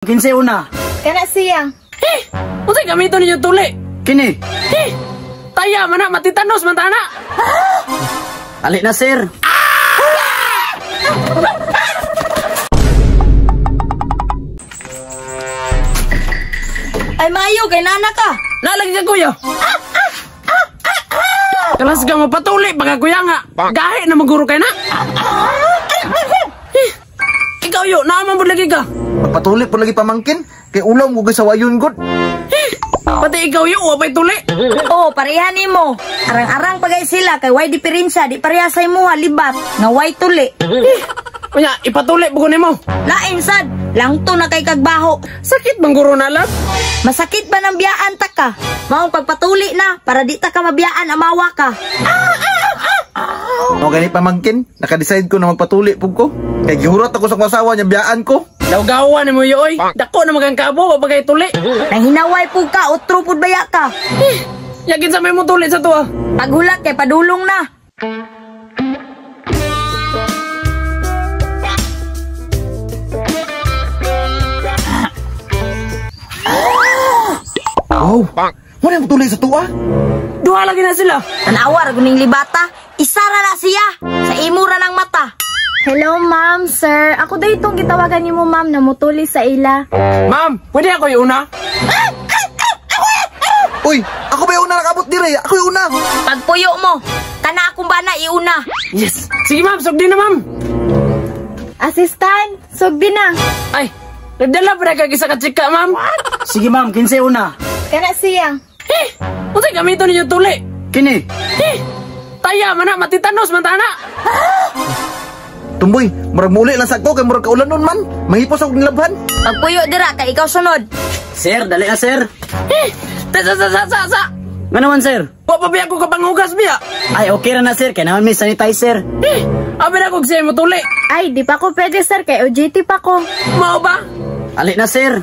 Kinsay una? Kana siya. Eh, unsay gamiton ninyo tuli? Kini. Eh, taya man na, matitanos man ta na. Ali na, sir. Ay maayo kay nana ka. Nalagi ka, kuya. Kalas ka mapatuli, baka kuya nga. Gahi na maguro kay na. Eh, ikaw yo, naaman po lagi ka. Magpatuli po lagi pamangkin. Kay ulam ko sa wayon god. Eh, pati ikaw yo, wapay tuli. Oh, pareha nimo. Arang-arang pagay sila kay way diferensya, di pareha sa imuha libat nga way tuli. Eh, kunya, ipatuli po ko nimo. Lain sad, langto na kay kagbaho. Sakit bang guro na lang? Masakit ba ng biyaan ta ka? Maong pagpatuli na para di ta ka mabiyaan amawa ka. O gani pamangkin, naka-decide ko na magpatuli pug ko. Kay gihurat ako sa akong asawa niya biyaan ko. Lawgawan ni mo yo, oy. Dako na magang kabo, wa pa kay tuli. Nang hinaway pug ka, utro pud baya ka. Eh, yakin sa may mo tuli sa tuwa. Paghulat kay padulong na. Wow. Wala mo tuli sa tuwa. Duha lagi na sila. Tanawa ra guning libata, isa ra na siya sa imo ra ng mata. Hello, ma'am, sir. Ako daw itong gitawagan nimo, ma'am, na mutuli sa ila. Ma'am, pwede ako yung una? Uy, ako ba yung una nakabot dire? Ako yung una. Pagpuyo mo, kana akong bana iuna. Yes. Sige ma'am, sugdi na ma'am. Assistant, sugdi na. Ay, nagdala pa na kag isa ka chika, ma'am. Sige ma'am, kinsay una? Kana siya. Eh, unsay gamiton ninyo tuli? Kini. Eh, taya man na, matitanos man ta na. Tumboy, murag muli lang sa ko kay murag kaulanon man. Mahipos ako nilabhan. Pagpuyo dira kay ikaw sunod. Sir, dali na sir. Eh, sa sa sa sa sa. Nga naman sir? Wa pa biya ko kapanghugas biya. Ay, okay ra na sir, kay naman may sanitizer. Eh, abi na kog siya mo tuli. Ay, di pa ko pwede, sir, kay OJT pa ko. Mao ba? Ali na sir.